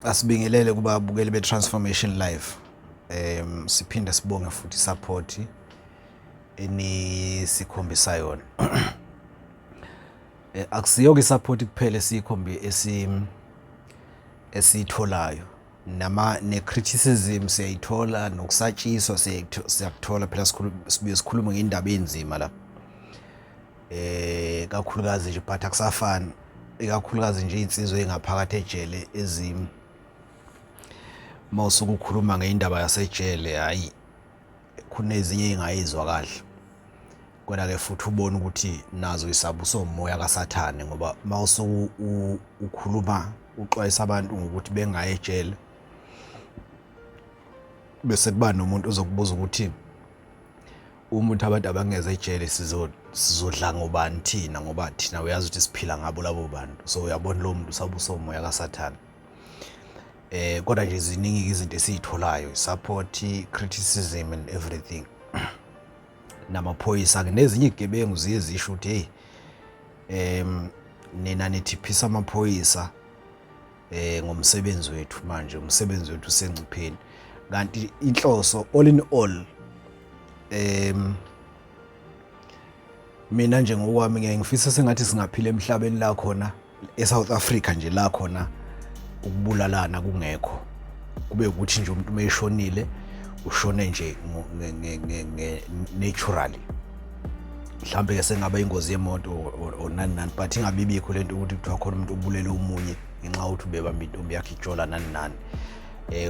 Asibingelele kubabukeli be-Transformation Live. Siphinde sibonge futhi support enisikhombisa yona. Akusiyo-ke i-support kuphela esiyikhombi esiyitholayo nama ne-criticism siyayithola nokusatshiswa siyakuthola phela sibuye sikhulume ngendaba enzima la. Kakhulukazi nje but akusafani ikakhulukazi nje iy'nsizwa ey'ngaphakathi ejele ezimi uma usuke ukhuluma ngeindaba yasejele hhayi kunezinye ey'ngayizwa kahle kodwa-ke futhi ubone ukuthi nazo isabuso umoya kasathane ngoba uma usuke ukhuluma uxwayisa abantu ngokuthi bengayi ejele bese kuba nomuntu ozokubuza ukuthi uma uthi abantu abangeze ejele sizodla ngobani thina ngoba thina uyazi ukuthi siphila ngabo labo bantu so uyabona lowo muntu usabusa umoya kasathane. Kodwa nje ziningi izinto esiyitholayo, support, criticism and everything. Namaphoyisa ke nezinye igebengu ziye zisho ukuthi hey nina nithiphisa amaphoyisa ngomsebenzi wethu manje umsebenzi wethu usengcupheni kanti inhloso all in all mina nje ngokwami ngeke ngifisa sengathi singaphila emhlabeni la khona eSouth Africa nje la khona ukubulalana kungekho kube ukuthi nje umuntu meshonile ushone nje naturally mhlambe ke sengaba ingozi yemoto or nani nani but ingabibikho lento ukuthi kuthiwa khona umuntu obulele omunye ngenxa yokuthi ubebamba intombi yakhe ijola nani nani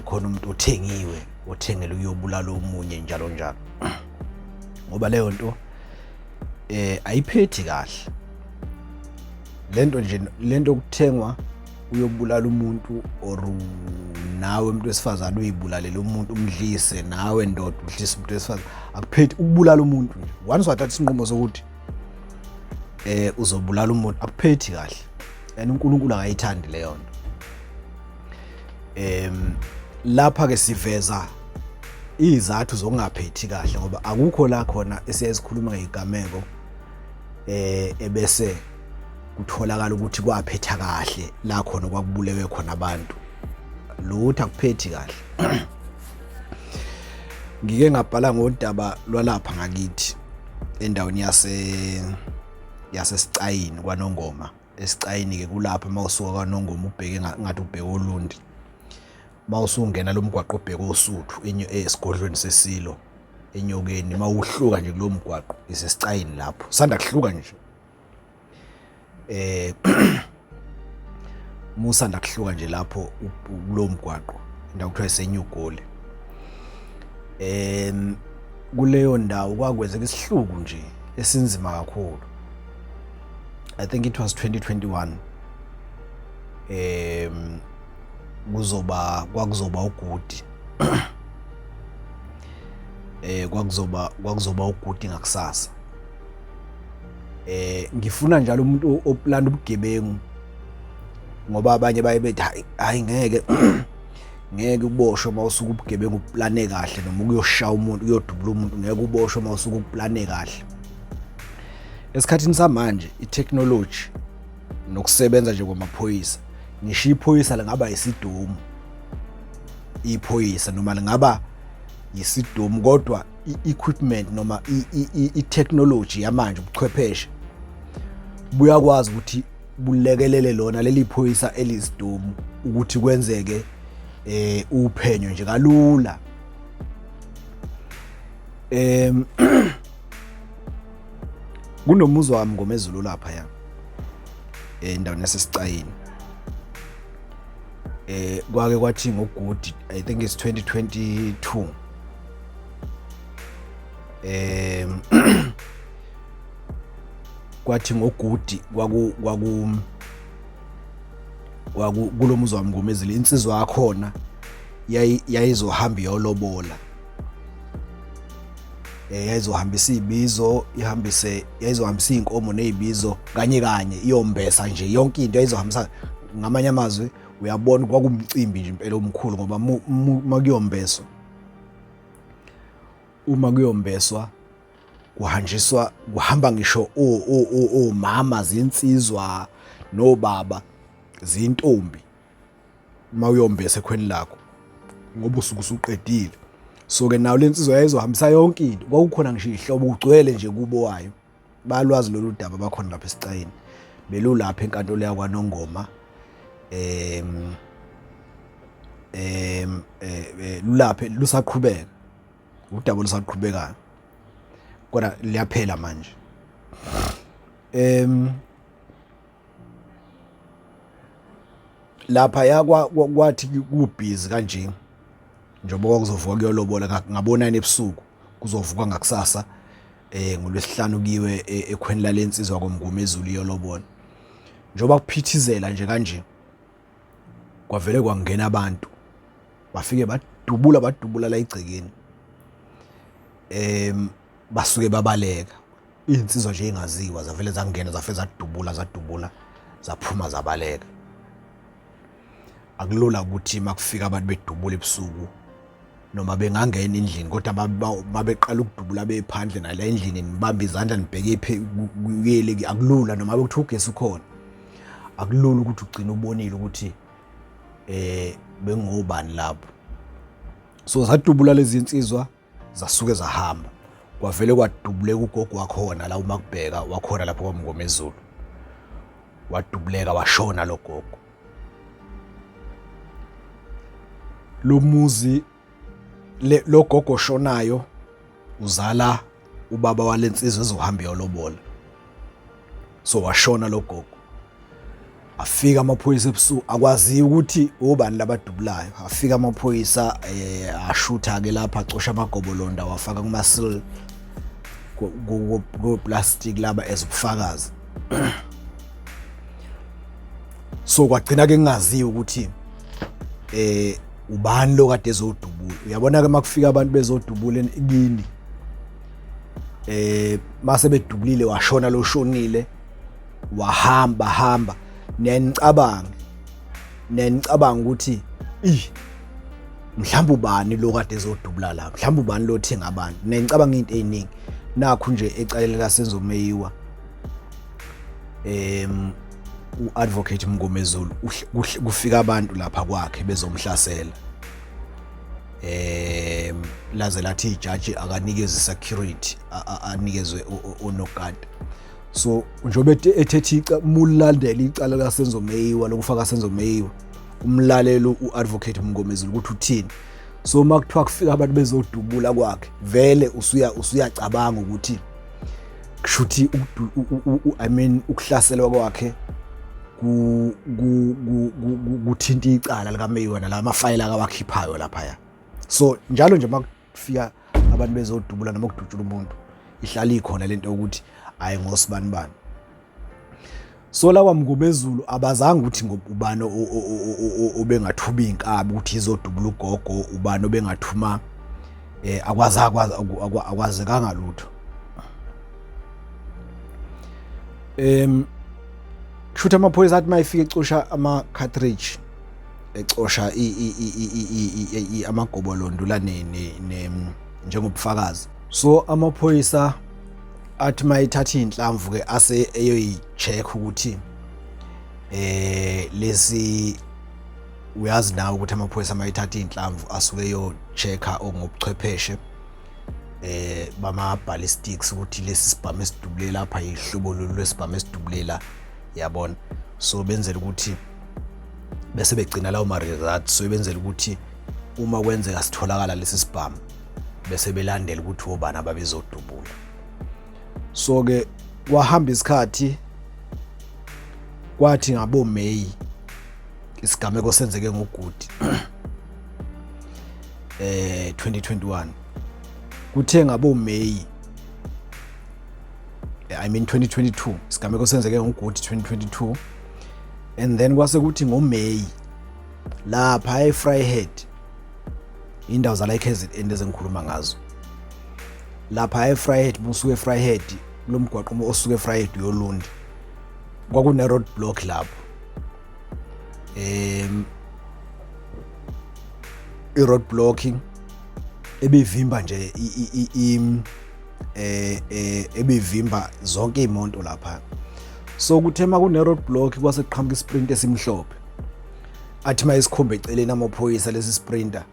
khona umuntu othengiwe othengele ukuyobulala omunye njalo njalo ngoba leyo nto ayiphethi kahle lento nje lento kuthengwa uyobulala umuntu or nawe umuntu wesifazane uyibulalela umuntu umdlise nawe ndoda udlise umuntu wesifazane akuphethi ukubulala umuntu nje once wathatha isinqumo sokuthi uzobulala umuntu akuphethi kahle and uNkulunkulu akayithandi leyo nto. Lapha ke siveza izathu zokungaphethi kahle ngoba akukho la khona esiye sikhuluma ngezigameko ebese kutholakala ukuthi kwaphetha kahle la khona kwakubulewe khona abantu lutho akuphethi kahle. Ngike ngabhala ngodaba lwalapha ngakithi endaweni yasesicayini kwaNongoma. Esicayini ke kulapha uma usuka kwaNongoma ubheke ngathi ubheke oLundi, uma usungena lo mgwaqo obheke oSuthu esigodlweni seSilo eNyokeni, uma uhluka nje kulo mgwaqo isesicayini lapho sanda kuhluka nje musanda kuhluka nje lapho kulo mgwaqo indawo kuthiwa iseNyugoli. Kuleyo ndawo kwakwenzeka isihluku nje esinzima kakhulu. I think it was 2021. Kuzoba kwakuzoba ugudi kwakuzoba ugudi ngakusasa. Ngifuna njalo umuntu oplana ubugebengu ngoba abanye baye bethi hayi ngeke ngeke uboshwe uma usuke ubugebengu uplane kahle noma ukuyoshaya umuntu uyodubula umuntu ngeke uboshwe uma usuke uplane kahle. Esikhathini samanje i-technology nokusebenza nje kwamaphoyisa, ngisho iphoyisa lingaba isidumu iphoyisa noma lingaba yisidumu kodwa i-equipment noma i-technology yamanje ubuchwepheshe buyakwazi ukuthi bulekelele lona leli phoyisa elisidumu ukuthi kwenzeke uphenyo nje kalula. Kunomuzi wami ngomezulu lapha ya endaweni yasesicayini kwake kwathi ngogudi I think it's 2022 kwathi ngogudi kwaku kwaku kwaku kulomuzi wami ngomezulu insizwa yakhona yayizohamba iyolobola yayizohambisa izibizo ihambise yayizohambisa izinkomo nezibizo kanye kanye iyombesa nje yonke into yayizohambisa. Ngamanye amazwi uyabona kwakumcimbi nje impela omkhulu ngoba uma kuyombeswa uma kuyombeswa kuhanjiswa kuhamba ngisho omama zinsizwa nobaba zintombi. uma uyombesa ekhweni lakho ngoba usuke usuqedile. So ke nayo lensizwa yayizohambisa yonke into, kwakukhona ngisho ihlobo kugcwele nje kubo wayo. Balwazi lolu daba bakhona lapha esicayini, belulapha enkantolo yakwaNongoma em em eh, eh, lulaphe lusaqhubeka udaba lusaqhubekayo kodwa liyaphela manje. Lapha yakwa kwathi kubhizi kanje njengoba kwakuzovuka kuyolobola ngabonani ebusuku kuzovuka ngakusasa ngolwesihlanu kuyiwe e, ekhweni lalensizwa koMngomezulu iyolobola. Njengoba kuphithizela nje kanje kwavele kwangena abantu bafike badubula badubula la igcekeni, basuke babaleka. Iy'nsizwa nje ey'ngaziwa zavele zangena zafike zadubula zadubula zaphuma zabaleka. Akulula ukuthi uma kufika abantu bedubula ebusuku noma bengangena endlini, kodwa mabeqala ukudubula bephandle nala endlini nibambe izandla nibheke kuyele, akulula. Noma bekuthiwa ugesi ukhona, akulula ukuthi ugcine ubonile ukuthi bengobani lapho. So zadubula lezi nsizwa zasuke zahamba, kwavele kwadubuleka ugogo wakhona la uma kubheka wakhona lapho kwaMngomezulu, wadubuleka washona lo gogo. Lo muzi lo gogo oshonayo uzala ubaba walensizwa ezohamba iyolobola, so washona lo gogo. Afika amaphoyisa ebusuku, akwaziwa ukuthi obani labadubulayo. Afika amaphoyisa ashutha ke lapha, acosha amagobolonda wafaka kuma-seal ko-plastic laba as ubufakazi. So kwagcina ke kungaziwa ukuthi ubani lo kade ezodubula. Uyabona ke makufika abantu bezodubula kini, mase bedubulile washona lo shonile, wahamba hamba, niyanicabanga niyanicabanga ukuthi i mhlawumbe ubani lo kade ezodubula la, mhlawumbe ubani lo thenga abantu, niyanicabanga into eziningi. Nakhu nje ecaleni likaSenzo Meyiwa, u-advocate Mngomezulu kufika abantu lapha kwakhe bezomhlasela, laze lathi ijaji akanikeze security, anikezwe onogada. So njengoba ethethe mulandela icala likaSenzo Meyiwa lokufaka Senzo Meyiwa, umlalelo u-advocate Mngomezulu ukuthi uthini. So uma kuthiwa kufika abantu bezodubula kwakhe, vele usuyacabanga ukuthi kushuthi I mean ukuhlaselwa kwakhe kuthinta icala likaMeyiwa nalamafayela akawakhiphayo laphaya. So njalo nje makufika abantu bezodubula noma kudutshula umuntu, ihlala ikhona lento yokuthi hayi ngosibani bani. So la kwaMngomezulu abazange ukuthi ubani obengathuba inkabi ukuthi izodubula ugogo, ubani obengathuma, akwazekanga lutho. Kushuthi amaphoyisa athi mayifika ecosha ama cartridge, ecosha amagobolondo la njengobufakazi. So amaphoyisa athi mayithatha inhlamvu ke ase eyoyi-check ukuthi lesi, uyazi nawe ukuthi amaphoyisa mayithatha inhlamvu asuke eyo-check-a ngobuchwepheshe bama ballistics ukuthi lesi sibhamu esidubule lapha yihlobo lolu lwesibhamu esidubulela, yabona. So benzela ukuthi bese begcina lawo ma results, so benzela ukuthi uma kwenzeka sitholakala lesi sibhamu bese belandela ukuthi obani ababezodubula. So ke kwahamba isikhathi, kwathi ngabo May, isigameko senzeke ngoGudi 2021, kuthe ngabo May, I mean 2022, isigameko senzeke ngoGudi 2022, and then kwase kuthi ngoMay lapha eVryheid, indawo zala eKZN ezengikhuluma ngazo, lapha eVryheid, musuke eVryheid lo mgwaqo osuke eVryheid uyolundi, kwakune road block lapho. I-road blocking ebivimba nje ebivimba zonke iy'moto lapha. So kuthe uma kune road block kwase kuqhamuka iSprinter esimhlophe. Athi uma isikhomba eceleni amaphoyisa lesi sprinter,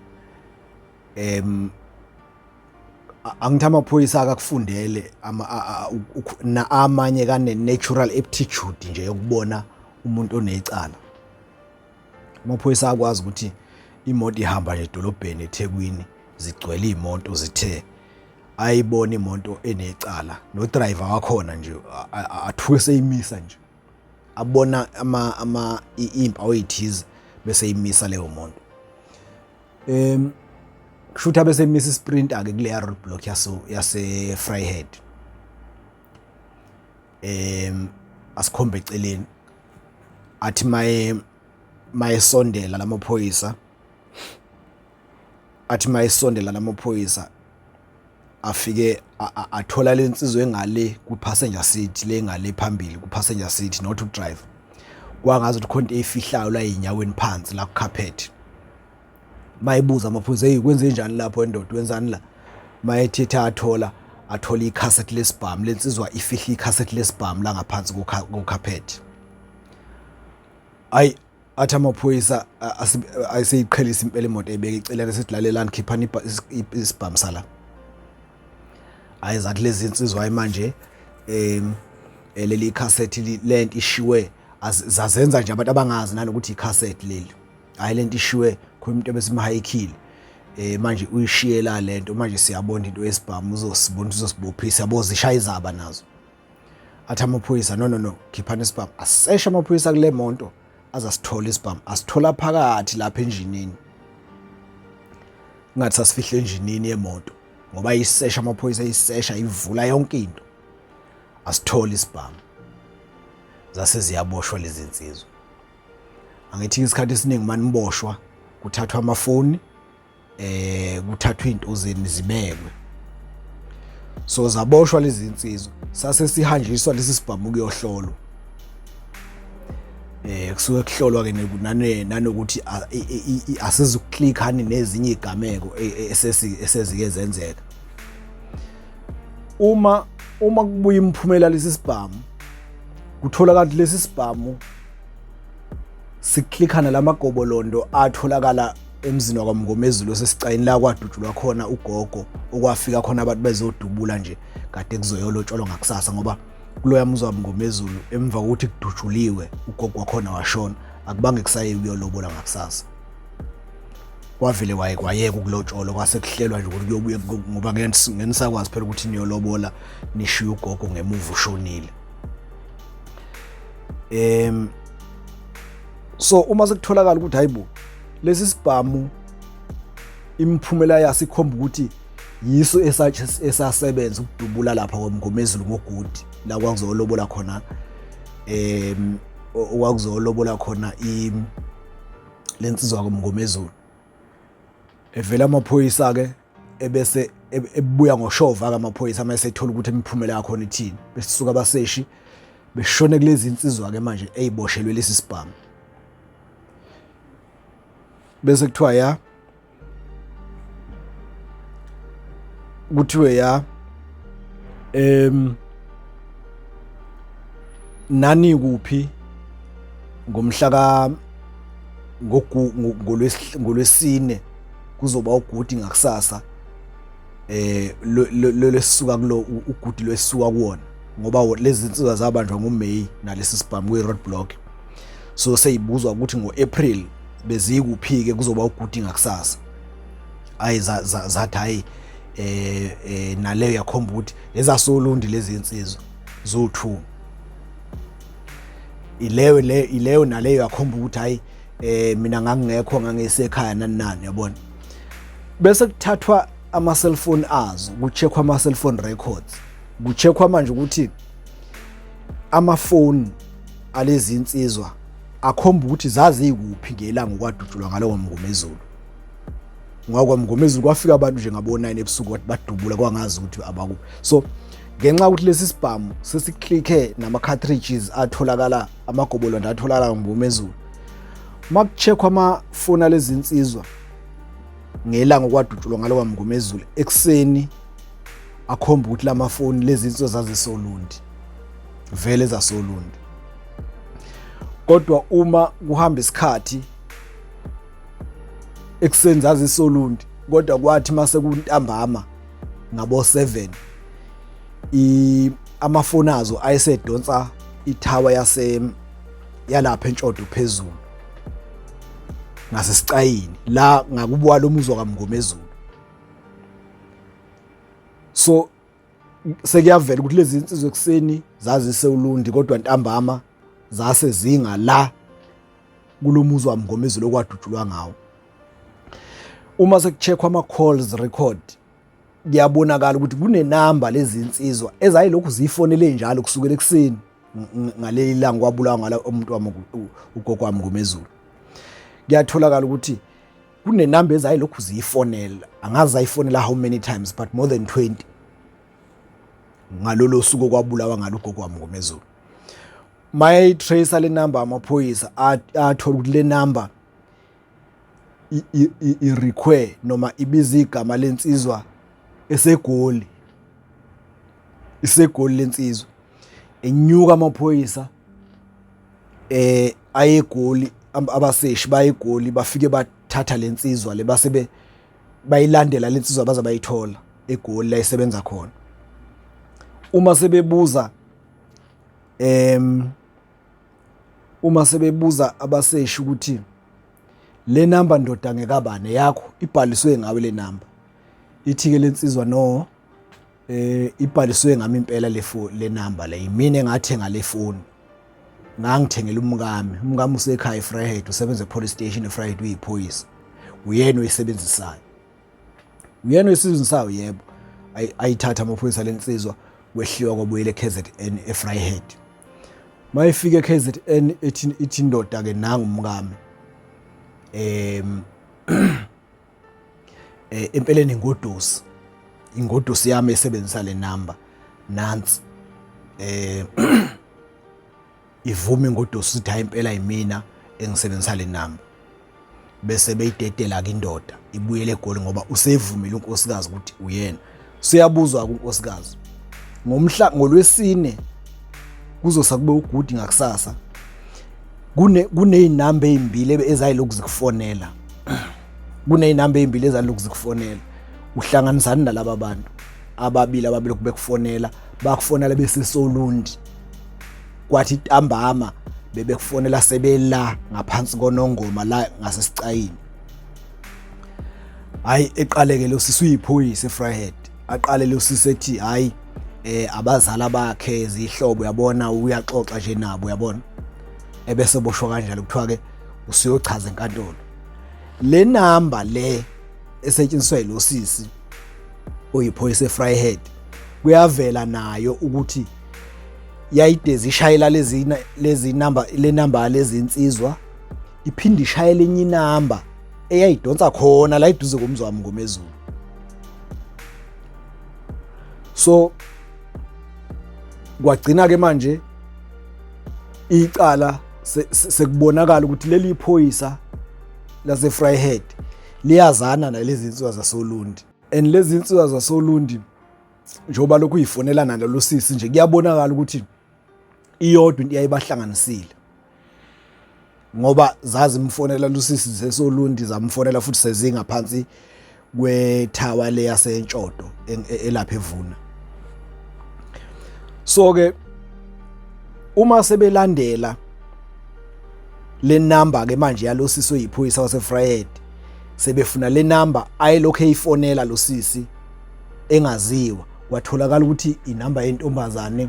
angithi amaphoyisa akakufundele na amanye kane natural aptitude nje yokubona umuntu onecala. Amaphoyisa akwazi ukuthi imoto ihamba nje edolobheni eThekwini, zigcwele iy'moto, zithe ayibona imoto enecala no-driver wakhona nje athuke seyimisa nje, abona ama ama iy'mpawu ey'thize bese imisa leyo moto. Kusho ukuthi abesemisa isprinter-ke kuleya road block yase-Vryheid, asikhombe eceleni, athi maye mayesondela lamaphoyisa, athi mayesondela lamaphoyisa afike athola lensizwa engale ku passenger seat, le ngale phambili ku passenger seat, not u driver. Kwangazi ukuthi khona into eyifihlayo la ey'nyaweni phansi la ku carpet. Mayibuza amaphoyisa, hey, kwenze njani lapho endoda, wenzani la? Mayethetha athola icassette lesibhamu, lensizwa ifihla icassette lesibhamu la ngaphansi ku carpet. Ayi, athi amaphoyisa aseyiqhelisa impela imoto, ebeka icelana, sithi lalelani, khiphani isibhamu sala. Hayi, zathi lezi insizwa, hayi manje leli cassette lento ishiwe, zazenza nje abantu abangazi nanokuthi icassette leli. Hayi, lento ishiwe khona umuntu ebesimhayikhile, manje uyishiyela lento, manje siyabona into yesibhamu, uzosibona, uzosibophisa, yabo, zishaya izaba nazo. Athi amaphoyisa, no, no, no, khiphani isibhamu. Asesha amaphoyisa kule monto, azasithola isibhamu, asithola phakathi lapha enjinini, ngathi sasifihle enjinini yemoto, ngoba ayisesha amaphoyisa, ayisesha, ivula yonke into, asithola isibhamu. Zase ziyaboshwa lezi nsizwa. Angithi isikhathi esiningi maniboshwa kuthathwa amafoni, kuthathwa izinto zenu zibekwe. So zaboshwa lezi insizwa, sase sihanjiswa lesi sibhamu kuyohlolwa. Kusuke kuhlolwa ke nane nanokuthi asizukuklikhani nezinye igameko esezike zenzeka. Uma kubuya imiphumela lesi sibhamu, kutholakala lesi sibhamu siklikhana lamagobolondo atholakala emzini wakwaMngomezulu osesicayini la kwadutshulwa khona ugogo, okwafika khona abantu bezodubula nje kade kuzoyolotsholwa ngakusasa, ngoba kuloya muzi waMngomezulu emva kokuthi kudutshuliwe ugogo wakhona washona, akubange kusaye kuyolobola ngakusasa, kwavele waye kwayeka ukulotsholwa, kwase kuhlelwa nje ukuthi kuyobuye, ngoba ngeke nisakwazi phela ukuthi niyolobola nishiye ugogo ngemuva ushonile. So uma sekutholakala ukuthi hayibo, lesi sibhamu imiphumela yaso ikhomba ukuthi yiso esasebenza ukudubula lapha kwaMngomezulu ngogudi la kwakuzolobola khona, okwakuzolobola khona lensizwa kwaMngomezulu, evela amaphoyisa ke ebese ebuya ngoshova ke amaphoyisa mase ethola ukuthi imiphumela yakhona ithini, besisuka baseshi beshone kulezi insizwa ke manje eyiboshelwe lesi sibhamu, bese kuthiwa ya kuthiwe ya nani kuphi ngomhla ka ngolwesine, kuzoba ugudi ngakusasa, lwesuka kulo ugudi lwesuka kuwona, ngoba lezi zinsizwa zabanjwa ngoMay nalesi sibhamu kwi road block. So seyibuzwa ukuthi ngoApril bezikuphi ke, kuzoba ugudi ngakusasa. Ayi, zathi hayi, naleyo yakhomba ukuthi ezasolundi lezi insizwa zo2 ileyo le ileyo, naleyo yakhomba ukuthi hayi, mina ngangingekho, ngangisekhaya, nani nani, yabona. Bese kuthathwa ama cellphone azo, kucheckwa ama cellphone records, kucheckwa manje ukuthi amafoni alezi insizwa akhomba ukuthi zazikuphi ngelanga okwadutshulwa ngalowo Mngomezulu, ngoba kwaMngomezulu kwafika abantu nje ngabo 9 ebusuku wathi badubula, kwangazi ukuthi abakuphi. So ngenxa yokuthi lesi sibhamu sesiklikhe nama cartridges atholakala, amagobolondo atholakala ngoMngomezulu, makucheckwa amafoni alezi insizwa ngelanga okwadutshulwa ngalo kwaMngomezulu ekuseni, akhomba ukuthi lamafoni lezi insizwa zazisolundi vele, zasolundi. Kodwa uma kuhamba isikhathi Ekuseni zaziSolundi, kodwa kwathi mase kuntambama ngabo 7 i amafoni azo ayesedonsa ithawa yase yalapha eNtshodo phezulu ngasesicayini la ngakubuwa lomuzwa kaMngomezulu. So sekuyavela ukuthi lezi insizwa ekuseni zazise uLundi, kodwa ntambama zase zinga la kulomuzi waMngomezulu okwadutshulwa ngawo. Uma sekucheckwa ama calls record, kuyabonakala ukuthi kunenamba lezi insizwa ezayilokhu ziyifonele njalo kusukela ekuseni ngaleli langa kwabulawa ngala umuntu wami, ugogo wami Ngomezulu. Kuyatholakala ukuthi kunenamba ezayilokhu ziyifonela, angazi zayifonela how many times, but more than 20 ngalolo suku okwabulawa ngalo ugogo wami Ngomezulu. Mayayitracer le number amaphoyisa, athola ukuthi le number i-require noma ibiza igama lensizwa eseGoli, iseGoli lensizwa. Enyuka amaphoyisa ayeGoli, abaseshi bayeGoli, bafike bathatha lensizwa le, base bayilandela lensizwa baze bayithola eGoli la isebenza khona. Uma sebebuza abaseshi ukuthi le number, ndoda, ngekabani yakho, ibhaliswe ngawe le number, ithi ke lensizwa, "No, ibhaliswe ngami impela le phone, le number le yimina engathenga le phone, ngangithengela umkami. Umkami usekhaya eVryheid, usebenza epolice station eVryheid, uyiphoyisa, uyena oyisebenzisayo, uyena oyisebenzisayo." Yebo, ayithatha amaphoyisa lensizwa, kwehliwa kwabuyela eKZN eVryheid. Mayifika eKZN, ethi indoda ke, "Nangu umkami, empeleni ingodusi yami esebenzisa le number, nansi." Ivuma ingodusi ukuthi hayi, impela yimina engisebenzisa le number. Bese beyidedela ke indoda ibuyele eGoli ngoba usevumile unkosikazi ukuthi uyena. Siyabuzwa unkosikazi ngomhla ngolwesine, kuzosa kube ugudi ngakusasa, kuneyinamba ezimbili ezayilokhu zikufonela, kuneyinamba ezimbili ezalokhu zikufonela, uhlanganisani nalaba bantu ababili ababelokhu bekufonela, bakufonela beseSolundi, kwathi ntambama bebekufonela sebela ngaphansi koNongoma la ngasesicayini?" Hayi, eqaleke lo sisi uyiphoyisa eVryheid, aqale lo sisi ethi hayi, abazala bakhe zihlobo, uyabona, uyaxoxa nje nabo, uyabona. Ebese boshwa kanjalo, kuthiwa ke usuyochaza enkantolo. Le number le esetshenziswa yilo sisi oyiphoyisa eVryheid, kuyavela nayo ukuthi yayidezi ishayela lezi number, le number lezi insizwa, iphinde ishayela enye inamba eyayidonsa khona la eduze komzi wami Ngomezulu. So kwagcina ke manje icala sekubonakala ukuthi leli phoyisa lase Vryheid liyazana nalezi insizwa zasoLundi, and lezi insizwa zasoLundi njengoba lokhu uyifonelana nalo sisi nje, kuyabonakala ukuthi iyodwa into yayibahlanganisile, ngoba zazimfonela lusisi seSolundi, zamfonela futhi sezingaphansi kwethawa le yaseNtshodo elapha eVuna. So ke uma sebelandela le number ke manje yalosisi oyiphoyisa waseVryheid, sebefuna le number ayelokhu eyifonela lo sisi engaziwa, kwatholakala ukuthi inamba yentombazane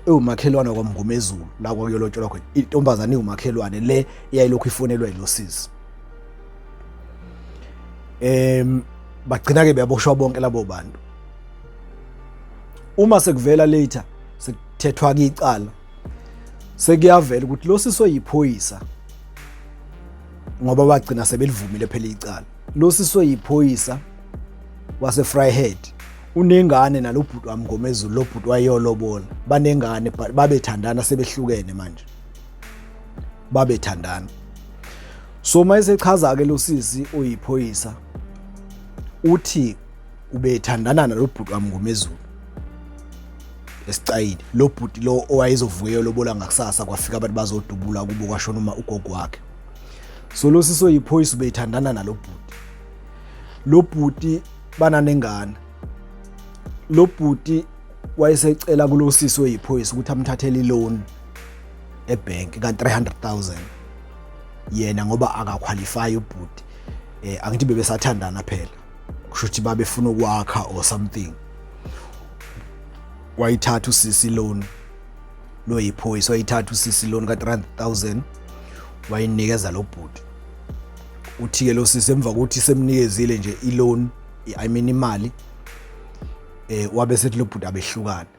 ewumakhelwane kwaMngomezulu la kwakuyolotsholwa khona. Intombazane iwumakhelwane le eyayilokhu ifonelwa yilo sisi. Bagcina ke beyaboshwa bonke labo bantu. Uma sekuvela later, sekuthethwa ke icala, sekuyavela ukuthi lo sisi oyiphoyisa, ngoba bagcina sebelivumile phela icala, lo sisi oyiphoyisa wase-Vryheid unengane nalobhuti waMngomezulu, lo bhuti wayeyolobola, banengane, babethandana, sebehlukene manje, babethandana. So mayesechaza ke lo sisi oyiphoyisa, uthi ubethandana nalobhuti waMngomezulu esicayini, lo bhuti lo owayezovuka eyolobola ngakusasa, kwafika abantu bazodubula kubo, kwashona uma ugogo wakhe. So lo sisi oyiphoyisa ubethandana nalo bhuti. Lo bhuti bananengane. Lo bhuti wayesecela kulo sisi oyiphoyisa ukuthi amthathele iloan ebank ka 300,000 yena ngoba akaqualify ubhuti. Angithi bebesathandana phela, kusho ukuthi babefuna ukwakha or something. Wayithatha usisi loan lo yiphoyisa, wayithatha usisi loan ka 300,000 wayinikeza lo bhuti. Uthi-ke lo sisi emva kokuthi semnikezile nje i-loan, I mean imali, wabe sethi lo bhuti abehlukane.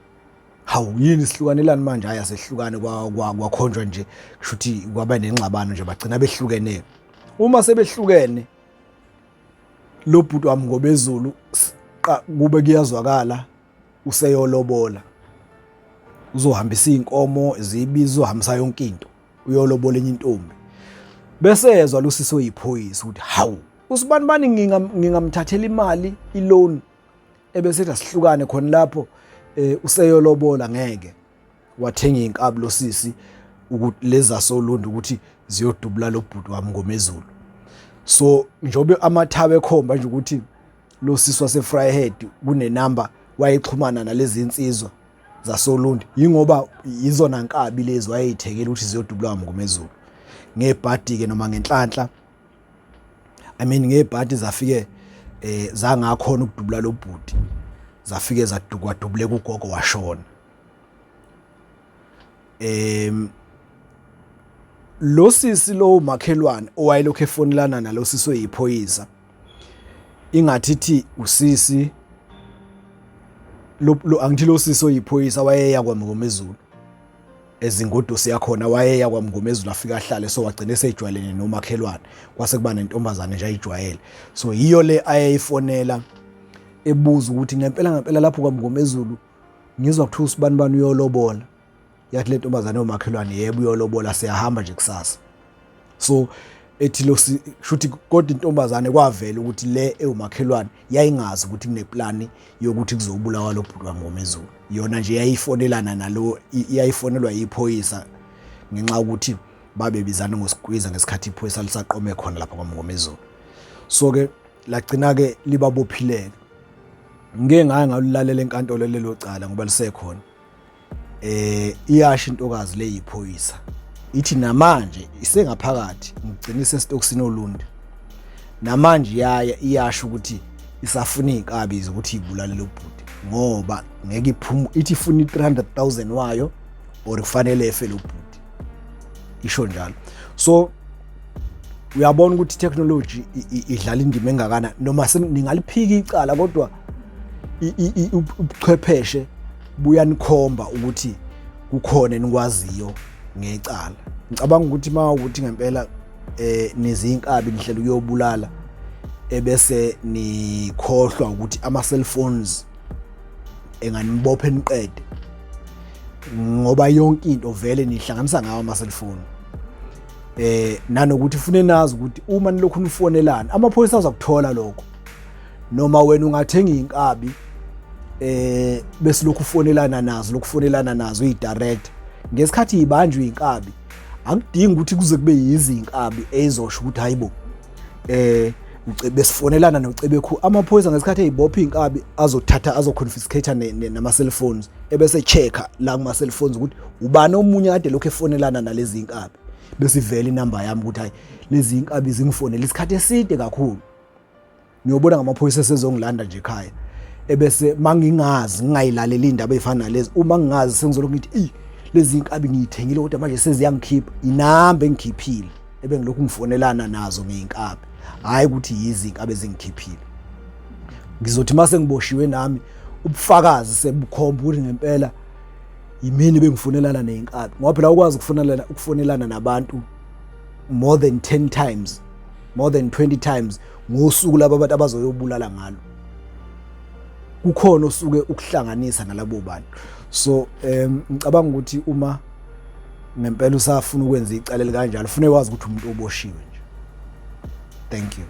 Hawu, yini sihlukanelani manje? Hayi, asehlukane. Kwakhonjwa nje, kusho ukuthi kwaba nengxabano nje, bagcina behlukene. Uma sebehlukene lo bhuti wami Ngobezulu kube kuyazwakala useyolobola, uzohambisa iy'nkomo zibiza, uzohambisa yonke into, uyolobola enye intombi. Bese ezwa lo sisi oyiphoyisa ukuthi hawu, usibani bani ngingamthathela imali iloan ebese ethi asihlukane khona lapho, useyolobola, ngeke. Wathenga iy'nkabi lo sisi ukuthi lezi zasoLundi ukuthi ziyodubula lo bhuti wami Ngomezulu. So njengoba amathaba ekhomba nje ukuthi lo sisi wase-Vryheid kunenamba wayexhumana nalezi insizwa zasoLundi, yingoba yizona nkabi lezi wayeyithekela ukuthi ziyodubula Mngomezulu. Ngebhadi-ke noma ngenhlanhla, I mean ngebhadi, zafike zangakhona ukudubula lo bhuti, zafike zadukwadubuleka ugogo washona. Lo sisi lo makhelwane owayelokhu efonelana nalo sisi oyiphoyisa, ingathi thi usisi lo, angithi lo sisi oyiphoyisa wayeya kwaMngomezulu ezingodusi yakhona, wayeya kwaMngomezulu afika ahlale, so wagcina esejwayelene nomakhelwane, kwase kuba nentombazane nje ayijwayele. So yiyo le ayeyifonela ebuza ukuthi ngempela ngempela lapho kwaMngomezulu ngizwa kuthiwa usibani bani uyolobola. Yathi le ntombazane yomakhelwane, yebo uyolobola, siyahamba nje kusasa. So ethi lo shuthi, kodwa intombazane kwavela ukuthi le ewumakhelwane yayingazi ukuthi kuneplani yokuthi kuzobulawa lo bhuti waMngomezulu. Yona nje yayifonelana nalo, yayifonelwa yiphoyisa ngenxa yokuthi babebizana ngosikwiza ngesikhathi iphoyisa lisaqome khona lapha kwaMngomezulu. So ke lagcina ke libabophileke. Ngike ngaye ngalulalela enkantolo lelo cala ngoba lisekhona. Iyasho intokazi le yiphoyisa, ithi namanje isengaphakathi, ngigcinise esitokisini oLundi, namanje iyaya iyasho ukuthi isafuna iy'nkabi zokuthi ibulale lo bhuti ngoba ngeke iphume. Ithi ifuna i-300,000 wayo or kufanele efe lo bhuti, isho njalo. So uyabona ukuthi i-technology idlala indima engakana, noma ningaliphika icala, kodwa ubuchwepheshe buyanikhomba ukuthi kukhona enikwaziyo ngecala. Ngicabanga ukuthi uma ukuthi ngempela nizinkabi nihlela ukuyobulala, ebese nikhohlwa ukuthi ama cellphones enganibopha niqede, ngoba yonke into vele nihlanganisa ngawo ama cellphone. Nanokuthi ufune nazi ukuthi uma nilokhu nifonelana amaphoyisa azakuthola lokho, noma wena ungathenga inkabi bese lokhu ufonelana nazo, lokufonelana nazo uyidirect ngesikhathi ibanjwe inkabi, akudingi ukuthi kuze kube yizinkabi ezosho ukuthi hayibo besifonelana noCebekhu. Amaphoyisa ngesikhathi eyibopha inkabi azothatha, azoconfiscate nama cellphones, ebese checka la kuma cellphones ukuthi ubani omunye kade lokhu efonelana nalezi inkabi, bese ivela inamba yami ukuthi hayi, lezi inkabi zingifonela isikhathi eside kakhulu. Ngiyobona ngamaphoyisa esezongilanda nje ekhaya, ebese mangingazi ngingayilaleli indaba ezifana nalezi, uma ngingazi sengizolokhu ngithi i lezi inkabi ngiyithengile kodwa manje seziyangikhipha, inamba engikhiphile ebengilokhu ngifonelana nazo ngeyinkabi, hhayi ukuthi yizi inkabi ezingikhiphile. Ngizothi mase ngiboshiwe nami ubufakazi sebukhomba ukuthi ngempela yimini bengifonelana neyinkabi, ngoba phela ukwazi ukufonelana nabantu more than 10 times, more than 20 times ngosuku laba abantu abazoyobulala ngalo, kukhona osuke ukuhlanganisa nalabo bantu. So ngicabanga ukuthi uma ngempela usafuna ukwenza icala elikanjalo, ufune wazi ukuthi umuntu oboshiwe nje. Thank you.